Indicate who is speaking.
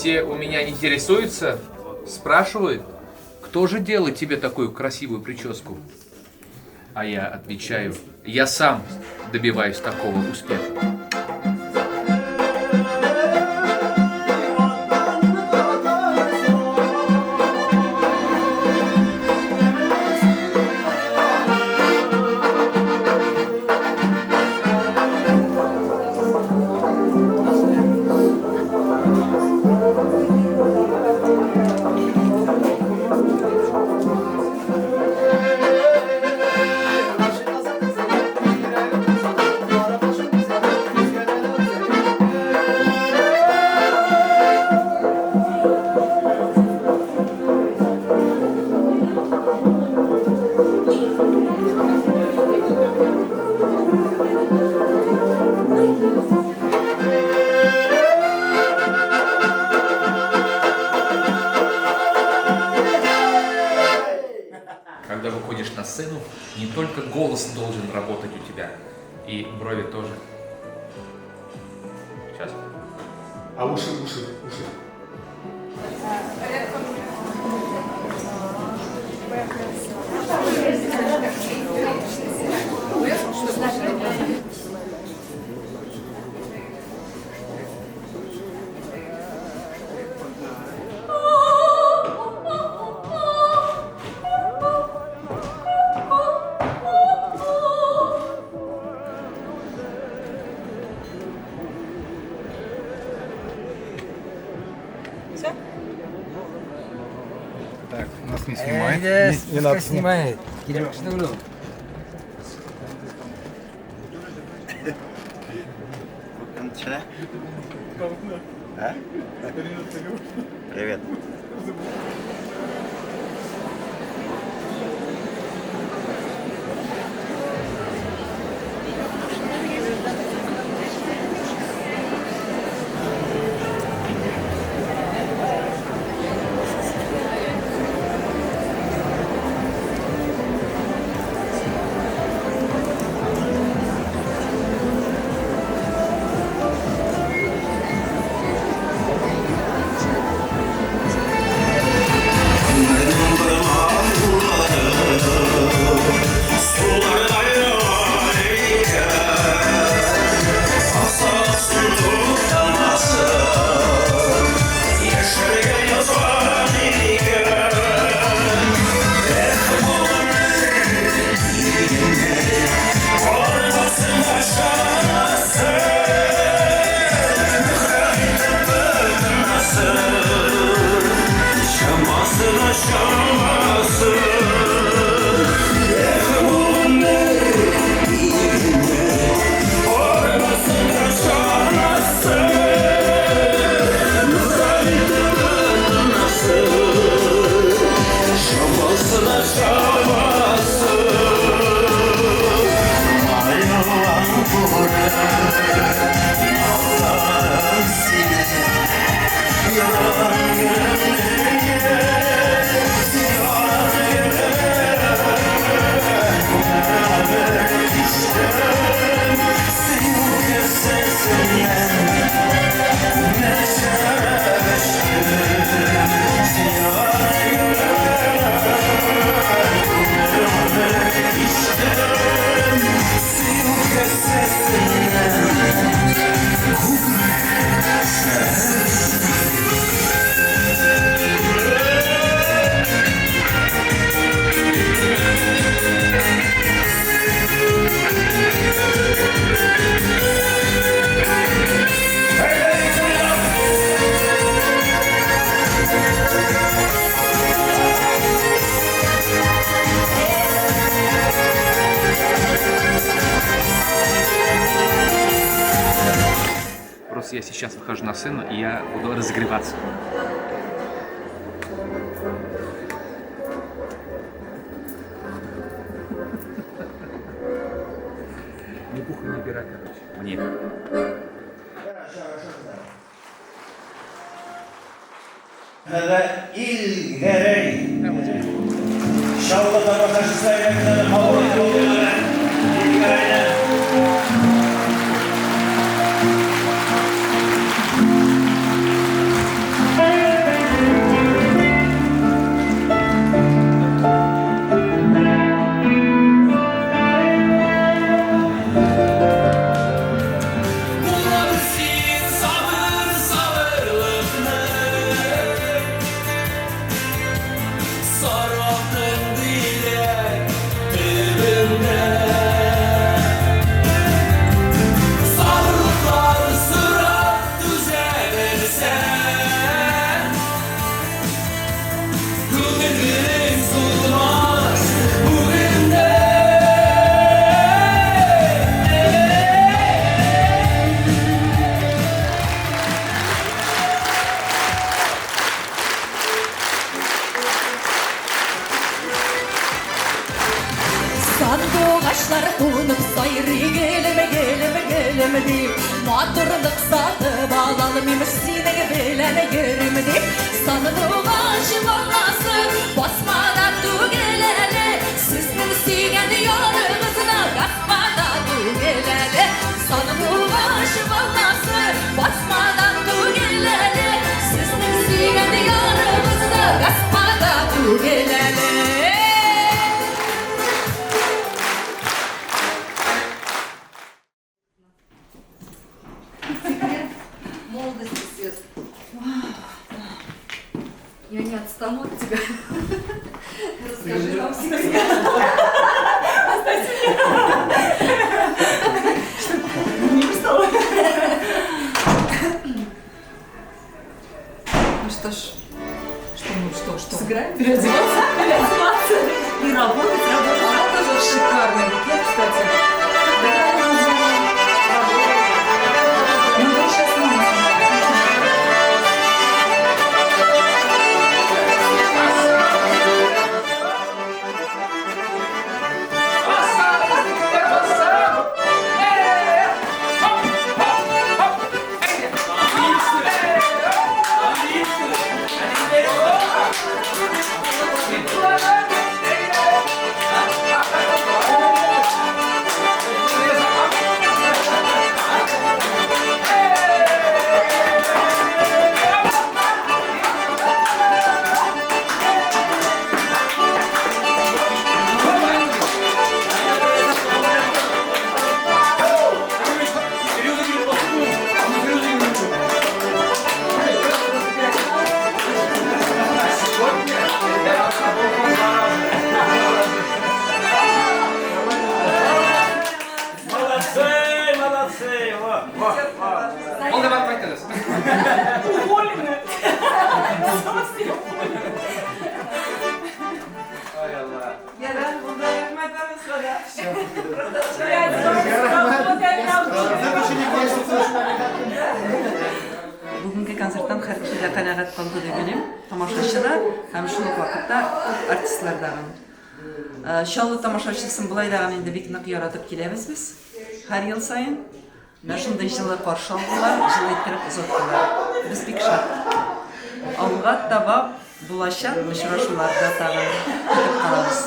Speaker 1: Все у меня интересуются, спрашивают, кто же делает тебе такую красивую прическу? А я отвечаю, я сам добиваюсь такого успеха. Когда выходишь на сцену, не только голос должен работать у тебя, и брови тоже. Сейчас.
Speaker 2: А уши, уши, уши.
Speaker 3: Так, нас не снимает. Не надо снимать.
Speaker 4: Снимает.
Speaker 5: Привет.
Speaker 1: Просто я сейчас выхожу на сцену, и я буду разогреваться. Ни пуха, ни пера, короче. Мне.
Speaker 4: Сатып алалмыйм синең белән йөрим дип. Сандугач баласы басмада түгел әле, Сезнең сөйгән ярыгызны гаспада түгел әле. Сандугач баласы басмада түгел әле, Сезнең сөйгән ярыгызны гаспада түгел әле.
Speaker 6: Молодости свет. Я не отстану от тебя. Расскажи нам секрет. Оставь
Speaker 7: Не устала.
Speaker 6: Ну что ж,
Speaker 7: Что, ну что, что?
Speaker 6: сыграем?
Speaker 7: Переодеваться, переодеваться и работать, работать.
Speaker 6: А тоже шикарный букет, кстати.
Speaker 7: Ну, вы сейчас можете.
Speaker 5: Молодцы, молодцы! Во, во, во.
Speaker 1: Ул да кайтыгыз.
Speaker 7: Уволены. Совсем уволены.
Speaker 1: Ай Алла.
Speaker 7: Рәхмәт барыгызга. Переодеваться, работать, работать.
Speaker 8: Бүгенге концерттан һәр кеше дә канәгать калды дип уйлыйм. Тамашачы да һәм шул ук вакытта артистлар да. Чаллы тамашачысын болай да инде бик нык яратып киләбез без. Һәр ел саен. Менә шундый җылы каршы алдылар, җылы иттереп озаттылар. Без бик шат. Алга таба булачак очрашуларда тагын көтеп калабыз.